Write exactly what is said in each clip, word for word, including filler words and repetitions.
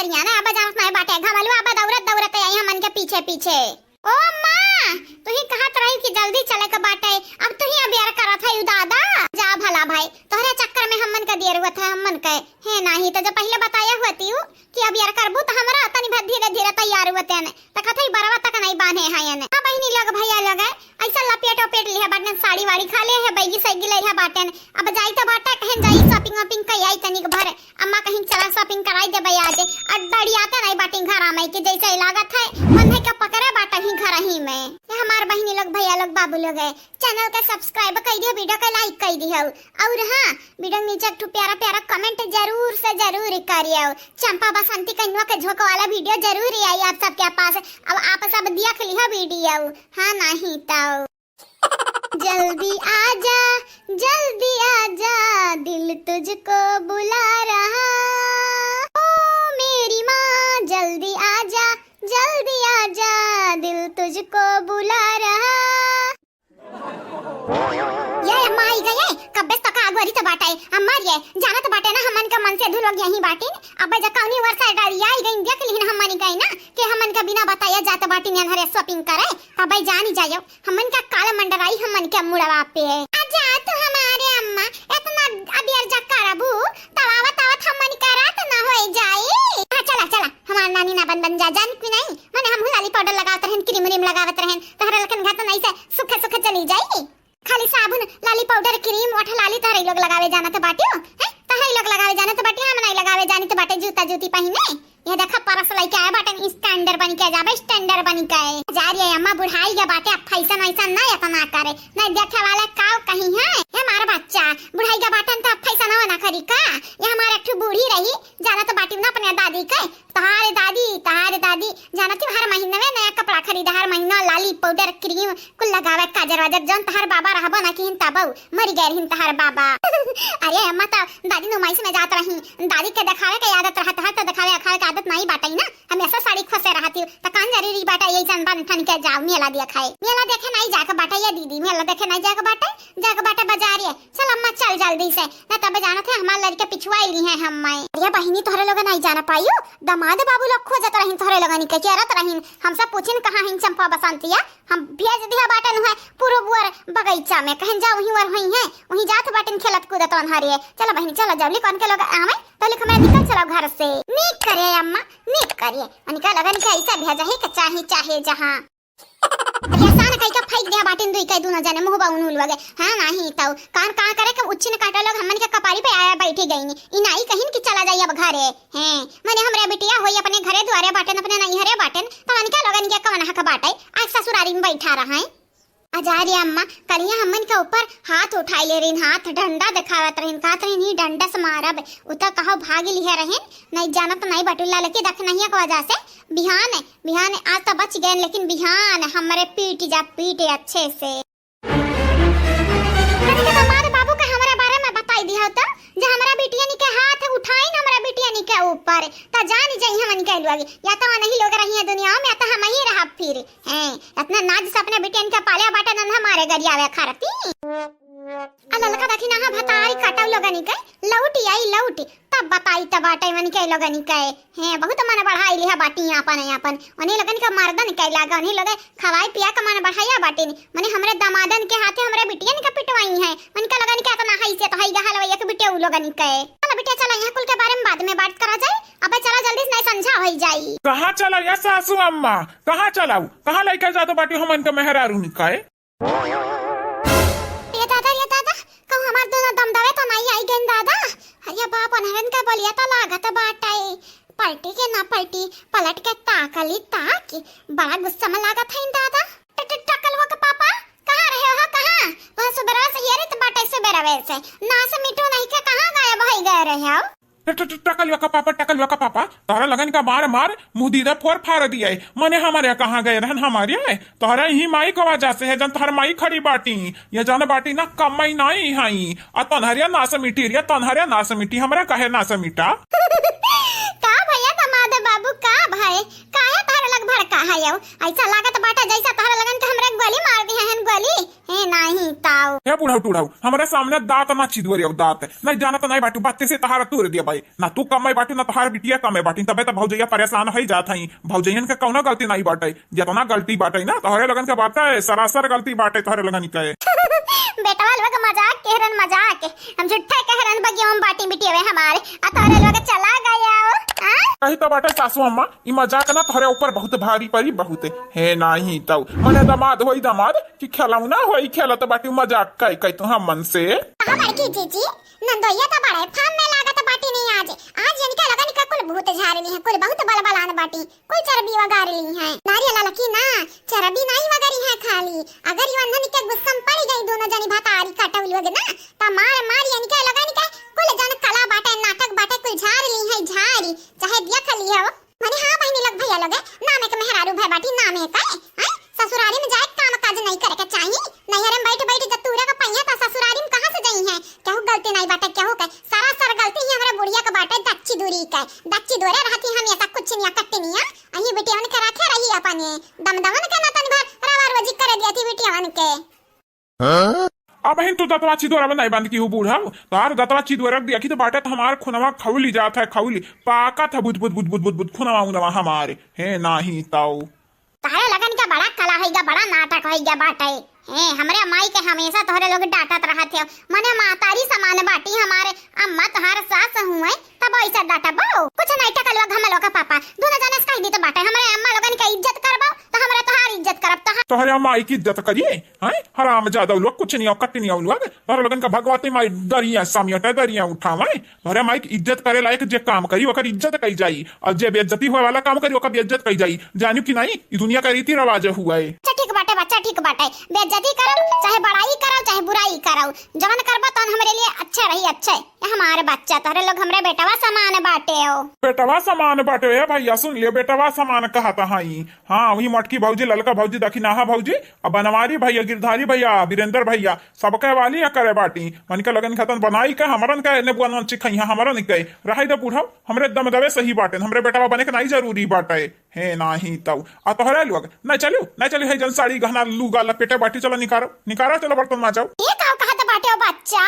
यहाँ ना अब जानत नहीं बाटे, घमलू अब दौड़त दौड़त आई हमन के पीछे पीछे। ओ अम्मा, तुही कहत रही कि जल्दी चले के बाटे, अब तुही अबियर करत है दादा। जा भला भाई, तोहरे चक्कर में हमन का देर हुआ था, हमन के। हे नाही तो जब पहले बताया हुआ तीऊ कि अबियर करबू तो हमरा तनी भर धीरे धीरे तैयार हुआ तेने। त कथई बरवा तक नहीं बांधे हैं एने। हाँ बहिनी लोग, भैया लोग है, ऐसा लपेट ओपेट लिहा बाटेन, साड़ी वाड़ी खा ले है, बैगी सैगी ले लिहा बाटेन। अब जाई त बाटा कहें जाई shopping वॉपिंग कई आई तनिक भर। अम्मा कहीं चला shopping कराई देबे आज। अड्डा अड़ियाते नहीं बाटी घर में कि जैसे लागत है मन है के पकड़े बाटा ही घर ही में। ये हमार बहिनी लोग, भैया लोग, बाबू लोग है, channel के subscribe कई दियो, video के like कई दियो। और हाँ, video नीचे एक ठो प्यारा प्यारा comment जरूर से जरूर करियो। चंपा बसंती कन्या के झोंक वाला video जरूर आई आप सबके पास। अब आप सब देख लिहा video, हाँ नहीं तो। जल्दी आजा, जल्दी आजा, दिल तुझको बुला रहा। ओ मेरी माँ, जल्दी आजा, जल्दी आजा, दिल तुझको बुला रहा। ये अम्मा आई गई है, कब्बे से तका अगोरी तो बाटे। अम्मा ये जानत बाटे ना, हमन का मन से धुलोग यहीं बाटिन। अब जब कौनी वर्षा डरिया आई गई, देख लिहिन हमन गई ना कि हमन का बिना बताया जात बाटिन एनहरे shopping करे। तबे जानी जायो, हमन का काला मंडराई हमन के मुड़वा पे। आजा तू हमारे अम्मा, इतना अबियर जा करबू, तब आवत आवत हमन का रात ना होई जाई। हाँ चला चला, हमार नानी ना बन बन जा, जान कि नहीं, मने हमहू लाली पाउडर लगावत रहन, क्रीम व्रीम लगावत रहन, तहरा लखन घात नहीं से सुखे सुखे चली जाई। खाली साबुन, लाली पाउडर, क्रीम, ओठ लाली तहरे लोग लगावे जानत बाटियो, हैं? तहरे लोग लगावे जानत बाटियो, हम नहीं लगावे जानित बाटे जूता जूती पहिने। ये देखा परस लइके आए बाटन, standard बन के जाबे, standard बन के। जा रे अम्मा, बुढ़ाई के बाटे, अब fashion वैसन ना इतना करे, नहीं देखे वाले काव कहीं है। ये हमार बच्चा, बुढ़ाई के बाटन तो अब fashion ना करी का? ये हमार एक ठो बूढ़ी रही, जानत बाटियो ना अपने दादी के, तहार दादी, तहार दादी, जानत ही हर महीना में नया कपड़ा खरीदा, हर महीना लाली, पाउडर, क्रीम, कुल लगावे, काजर वाजर, जौन तहार बाबा रहबो ना किहिन तबऊ, मरी गए रहिन तहार बाबा। अरे अम्मा तो दादी नुमाइश में जात रही, दादी के देखावे के आदत रहत है, तो देखावे अखावे के आदत नहीं बाटई ना, हमेशा साड़ी खोसे रहती, तो कान जरूरी बाटा यही सन बन ठन के जाओ मेला देखे, मेला देखे नहीं जाके बाटा ये दीदी, मेला देखे नहीं जाके बाटा, जाके बाटा बाजारे। चल अम्मा, चल जल्दी से, ना तबे जानत है हमार लड़के पिछुआई ली हैं हम मैं। अरे बहिनी, तोहरे लोग नहीं जाना पायू, दामाद बाबू लोग खोजत रहिन तोहरे लोगन के, केरत रहिन। हम सब पूछिन कहाँ हिन चंपा बसंतिया, हम भेज दिया बाटन है पूरब वर बगीचा में, कहन जा वहीं वर हुई हैं, वहीं जात बाटन खेलत कूदत वनहरिए। चलो बहिनी चलो, जब लिख उनके लोग आवे तो लिख हमरा निकल चलो घर से। नीक करे अम्मा, नीक करे, उनका लोगन के ऐसा भेजा ही के चाही चाहे जहाँ। अरे आसान कई का फेंक दिया बाटिन दुई कई दुनो जने मुँह बाउन उलवा गए। हाँ नाही तऊ कान का करे के उच्छिन काटा लोग हमन के कपारी पे आया बैठी गई नी। ई नाई कहिन कि चला जाई अब घरे। हैं, मने हमरे बिटिया होई अपने घरे दुआरे बाटन, अपने नैहरे बाटन, तो उनके लोगन के कवन हक बाटे आज ससुरारी में बैठा रहा है। अजा रे अम्मा, कलिया हमन के ऊपर हाथ उठाई ले रहिन, हाथ डंडा देखावत रहिन, कहत रहिन, "ही डंडा से मारब।" उ त कहो भाग लिहे रहिन, नहीं जानत नहीं बटुल्ला लेके दखनहिया के वजह से बिहान बिहान आज तो बच गए, लेकिन बिहान हमरे पीट जा, पीट अच्छे से। अरे तो दामाद बाबू का हमरा बारे में बताई दिया तो, जे हमरा बिटियनी के हाथ उठाइन हमरा बिटियनी के ऊपर, त जान जाई हमन के लोग, या तो नहीं लोग रही है दुनिया में, या तो हम ही रहब फिर। हैं, इतना नाज से अपने बिटियन के पाले बाटे नन्हा मारे गरियावे खरती। आ ललका देखी ना, हाँ, भतारी कटौ लोगनी के, लौटी आई लौटी, तब बताई तब बाटे मन के लोगनी के। हैं, बहुत मन बढ़ाई लिहा बाटी आपन, आपन। उन्हीं लोगन के मर्दन के लागा, उन्हीं लोग खवाई पिया के मन बढ़ाया बाटिन। मने हमरे दामादन के हाथे हमरे बिटियन के पिटवाई हैं। उनका लोगन के इतना हैसियत है, गहल एक बिटे उ लोगन के। चला बिटिया, चला, यहाँ कुल के बारे में बाद में बात करा जाए। अब चला जल्दी से, नहीं संझा होई जाई। कहाँ चला या सासू अम्मा? कहाँ चलाऊ? कहाँ लेके जातो बाटी हमन के मेहरारू निकाय? ये दादा, ये दादा, कहूँ हमार दोनों दम दवे तो नहीं आई गइन दादा। अरे बाप, अनहरन का बोलिया तो लागत बाटे। पलटी के ना पलटी, पलट के ताकली ताकि, बड़ा गुस्सा में लागत है दादा। ट-, ट-, टकलुआ के पापा, कहाँ रहे हो, कहाँ? वह सुबेरवा से हेरित बाटे, सुबेरवे से। नास मिटू नहीं के कहाँ गायब होई गए रहे हो? ट-, ट-, ट-, टकलुआ का पापा, टकलुआ का पापा, तोहरा लगन का मार मार मुँह दीदा फोर फार दिए। मने हमारे कहाँ गए रहन हमारे? तोहरा ही माई को वजह से है, जन तोहर माई खड़ी बाटी। ये जन बाटी ना कमाई नाई हाई। आ तोहरे नास मिटी रे, तोहरे नास मिटी, हमरा काहे नास मिटा? का भैया दामाद बाबू, का भाई? काहे तोहरा लग भड़का है यो? ऐसा लागत बाटे जैसा तोहरा लगन के हमरे गोली मार दी है, गोली। ए, नाही ताऊ। हे बुढ़ऊ टुढ़ऊ, हमरे सामने दाँत ना चिदोरियो, दाँत। नहीं जानत नहीं बाटू, बत्तीसी तहार तूर दिया भाई। ना तू कमे बाटू, ना तहार बिटिया कमे बाटी, तबे तो भौजैया परेशान होइ जात हई। भौजैयन के कौनो गलती नहीं बाटे, जितना गलती बाटे ना, तोहरे लोगन के बाटे, सरासर गलती बाटे तोहरे लोगन के। बेटवा लोग मजाक कह रहन, मजाक। हम झूठा कह रहन, बगिया में बाटी बिटिया हमारे, आ तोहरे लोग चला गया हो, हाँ? कही तो बाटे सासू अम्मा, ई मजाक ना तोहरे ऊपर बहुत भारी पड़ी, बहुत। हे नाही तऊ, मने दामाद होई दामाद, कि खिलौना होई, खेलत बाटी मजाक कई कई तू हमन से। कहाँ बड़की जीजी, नंदोइया तो बड़े फार्म में लागत बाटी नहीं आज। आज इनके लगन का कुल भूत झारनी है, कुल बहुत बलबलान बाटी, कुल चर्बी वगार ली है। नारियल ललकी ना, चर्बी नहीं वगरी है खाली। अगर ये अन्हन के गुस्सा में पड़ गई दोनों जनी भतारी कटौल लोग ना, तो मार मार इनके लगन के कुल जन कला बाटे, नाटक बाटे, कुल झार ली है, झारी। चाहे देख लियो। मने हाँ बहिनी लोग, भैया लोग, नामे के मेहरारू भय बाटी, नामे के, हैं? ससुरारी में जाए काम काज नहीं करे के चाही। नैहरे में बैठ बैठ जब तूरे के पहिया त ससुरारी में कहाँ से जइहैं? केहू गलती नहीं बाटे, केहू के। सरासर गलती ही हमरे बुढ़िया के बाटे, दच्ची दूरी के। दच्ची दूरे रहती हमेशा कुछ निया कट्टी निया। अही बिटियवन के रखे रही अपने। दमदमन के ना तन भर रवा रोजी करे दिया थी बिटियवन के। हाँ? अबहिन तू दतवा चिदोरा बनाई बंद की हूँ बूढ़ा, तार दतवा चिदोरा दिया की तो बाटे तो हमार खुनवा खौली जात है, खौली पाका था बुद बुद बुद बुद बुद बुद खुनवा उनवा हमारे। हे नाही ताऊ। तारे लगन के बड़ा कला होइगा, बड़ा नाटक होइगा बाटे। हे, हमरे माई के हमेशा तोहरे लोग डांटत रहत हो, मने मातारी समान बाटी हमारे। अम्मा तोहार सास हुए, तब ऐसा डांटबो? कुछ नहीं, टकलुआ घमलुआ का पापा, दोनों जने से कह दी तो बाटे, हमरे अम्मा लोगन के इज्जत करबो, तो हमरे तोहार इज्जत करब, तोहार। तोहरे माई की इज्जत करिए, हैं? हराम जादा लोग, कुछ नहीं हो, कट नहीं हो लोग। तोहरे लोगन का भगवती माई दरिया समियटे, दरिया उठावे। तोहरे माई की इज्जत करे लायक जे काम करी, ओकर इज्जत कई जाई, और जे बेइज्जती होए वाला काम करी, ओकर बेइज्जत कई जाई। जानियो कि नहीं, ई दुनिया का रीति रिवाज हुआ है। अच्छा ठीक बाटे बच्चा, ठीक बाटे, बेइज्जती करब, चाहे बड़ाई करब, चाहे बुराई करब, जवन करबा तवन हमरे लिए अच्छा रही, अच्छा। ए हमार बच्चा, तोहरे लोग हमरे बेटवा समान बाटे हो। बेटवा समान बाटे हो, ए भैया, सुन लियो, बेटवा समान कहत हई। हाँ, वही मोटकी भौजी, ललका भौजी, दखिनाहा भौजी, अब बनवारी भैया, गिरधारी भैया, वीरेंद्र भैया, सबके वाली है करे बाटी। मन के लगन खतन बनाई के हमरन के एने बुआन चिखई है, हमरन के रहे दे बूढ़ा, हमरे दम दबे सही बाटे, हमरे बेटवा बने के नहीं जरूरी बाटे। हे नाही तऊ। आ तोहरे लोग, नहीं चलू, नहीं चलू, है जन साड़ी गहना लूगा लपेटे बाटी, चलो निकारो, निकारो, चलो बर्तन माजो। ये का कहत बाटे हो बच्चा?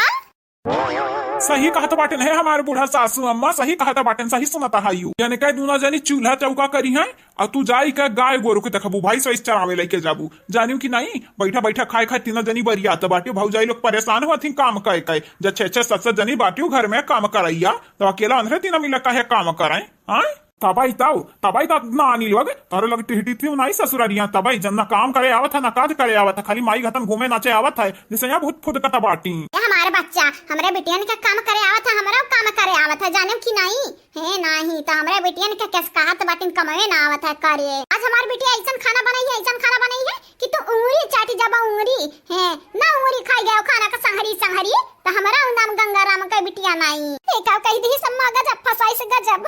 सही कहत बाटेन है हमार बूढ़ा सासू अम्मा, सही कहत बाटेन, सही सुनत हायू। यानी कह दूना जनी चूल्हा चौका करी हैं, और तू जाई के गाय गोरू के देखबू, भैंस वैस चरावे लेके जाबू। जानियो कि नहीं, बैठा बैठा खाए खाए तीनों जनी बरियात बाटियो, भौजाई लोग परेशान होत ही काम कहे कहे। जब छह छह सात सात जनी बाटियो घर में काम करैया, तो अकेला अंधरे तीनों मिला काहे काम कराए? हाँ? तबाई ताऊ, तबाई ता नानी लोग, तोहरे लोग टिहटी थी नाई ससुरारियां, तबाई जब ना काम करे आवत है, ना काज करे आवत है, खाली माई घतन घूमे नाचे आवत है, जैसे यहाँ बहुत फुदकत बाटी। ए हमारे बच्चा, हमरे बिटियन के काम करे आवत है, हमरो काम करे आवत है, जाने कि नहीं? हे नाही, तो हमरे बिटियन के केस कहत बाटिन कमवे ना आवत है करे। आज हमार बिटिया ऐसन खाना बनाई है, ऐसन खाना बनाई है कि तू उंगली चाटी जाबा उंगली। हे, ना उंगली खाई गयो खाना का संहरी संहरी, तो हमरा नाम गंगाराम के बिटिया नाही। ए का कही दी सम्मा गजब फसाई से गजब।